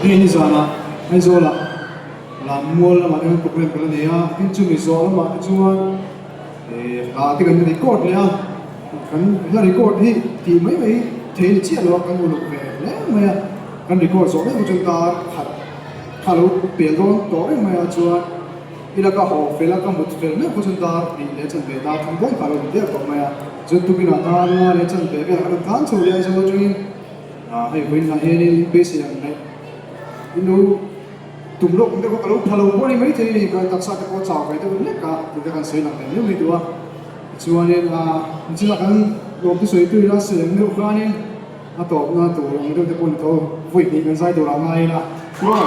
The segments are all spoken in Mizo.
Hei nizanah Aizawlah Lammual lamah te khan program kan la nei a, tin chumi zawh lamah te chuan hla te kan record leh a, kan hla record hi tih mai mai thei a ni chiah lo a, kan uluk ve hle mai a, kan record zawh mek chuan dar khat kha lo pel dawn tawh reng mai a chuan i laka haw fel a ka mut fel meuh pawh chuan dar hnih leh chanve dar thum dawn kha a lo ni der tawh mai a, chuan tukinah dar nga leh chanve velah kan rawn tlan chho leh a Aizawl atangin hei vawiinah hianin beisei ang leh inu. Tum lawk deuh kha ka lo pha lo pawh a ni maithei a ni, ka taksa te pawh a chau ve deuh hlek a, tih te kan sawi lang leh miau mai duh a. Tichuanin ah nichina kan lawm te sawi tu ila sawi ang deuh khanin a tawpna tur ang deuh te pawh ni tho vawi hnih kan zai tur ah ngai ila maw?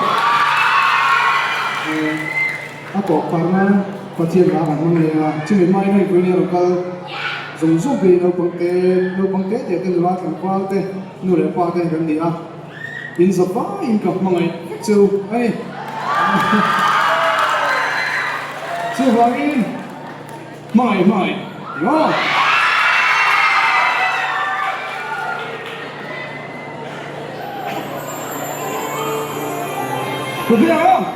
A tawp par nan Pathian hla kan hmang leh a, chumi hmain hei vawiin a rawn kal zawng zawng te naupang te naupang te te te nula tlangval te nu leh pa te kan ni a. In za vaiin ka hmangaih vek che u a ni. Chuvangin hmangaih hmangaih ti maw? Ka bia ang!